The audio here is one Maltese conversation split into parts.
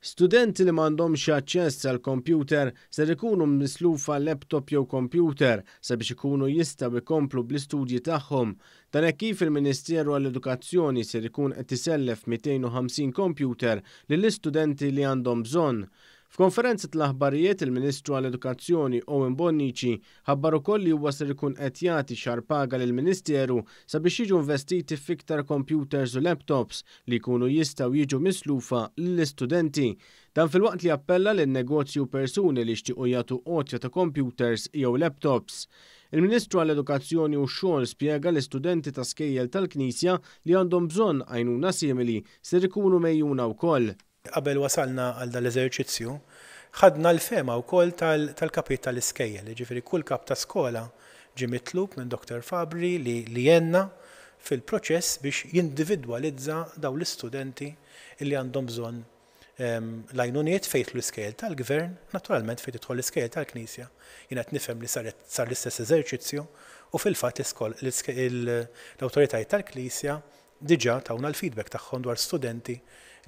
Studenti li m'għandhomx aċċess għal kompjuter ser ikunu mislufa laptop jew kompjuter sabiex ikunu jistgħu jkomplu bl-istudji tagħhom. Dan hekk kif il-Ministeru għall-Edukazzjoni ser ikun qed isellef 250 kompjuter lill-istudenti li għandhom bżonn. F'konferenza tal-aħbarijiet, il-Ministru għall-Edukazzjoni Owen Bonnici ħabbar ukoll li huwa ser ikun qed jagħti xahar paga lill-Ministeru sabiex jiġu investiti f'iktar kompjuters u laptops li jkunu jistgħu jiġu mislufa lill-istudenti. Dan filwaqt li appella lin-negozji u persuni li jixtiequ jagħtu għotja ta' kompjuters jew laptops. Il-Ministru għall-Edukazzjoni u x-Xogħol spjega li studenti ta' skejjel tal-Knisja li għandhom bżonn għajnuna simili ser ikunu megħjuna wkoll. Qabel wasalna għal dan l-eżerċizzju, ħadna l-fehma wkoll tal-kapijiet tal-iskejjel, jiġifieri kull kap ta' skola ġie mitlub minn Doctor Fabri li li jgħinna fil-proċess biex jindividwalizza dawn l-istudenti li għandhom bżonn l-għajnuniet fejn jidħlu l-iskejjel tal-Gvern, naturalment fejn tidħol l-iskejjel tal-Knisja. Jien qed nifhem li saret sar l-istess eżerċizzju u fil-fatt l-awtoritajiet tal-Knisja diġà tawna l-feedback tagħhom dwar studenti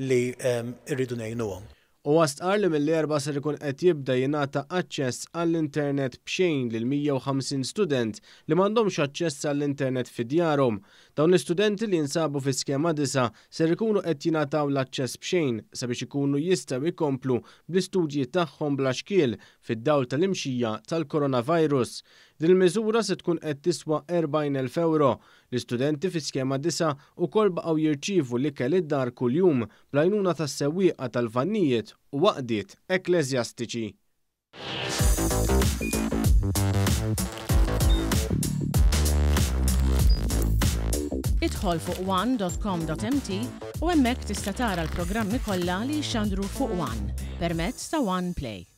li rridu ngħinuhom. Huwa stqarr li mill-Erbgħa ser ikun qed jibda jingħata aċċess għall-internet b'xejn lil 150 student li m'għandhomx aċċess għall-internet fi djarhom. Dawn l-istudenti li jinsabu fi skema disgħa ser ikunu qed jingħataw l-aċċess b'xejn sabiex ikunu jistgħu jkomplu bl-istudji tagħhom bla xkiel fid-dawl tal-imxija tal-coronavirus. Din il-miżura se tkun qed tiswa 40,000 ewro. L-istudenti fi skema disgħa ukoll baqgħu jirċievu l-ikel id-dar kuljum bl-għajnuna tas-sewwieqa tal-vannijiet u għaqdiet ekkleżjastiċi. Idħol fuq one dot com dot mt u hemmhekk tista' tara l-programmi kollha li jixxandru fuq one permezz ta' One Play.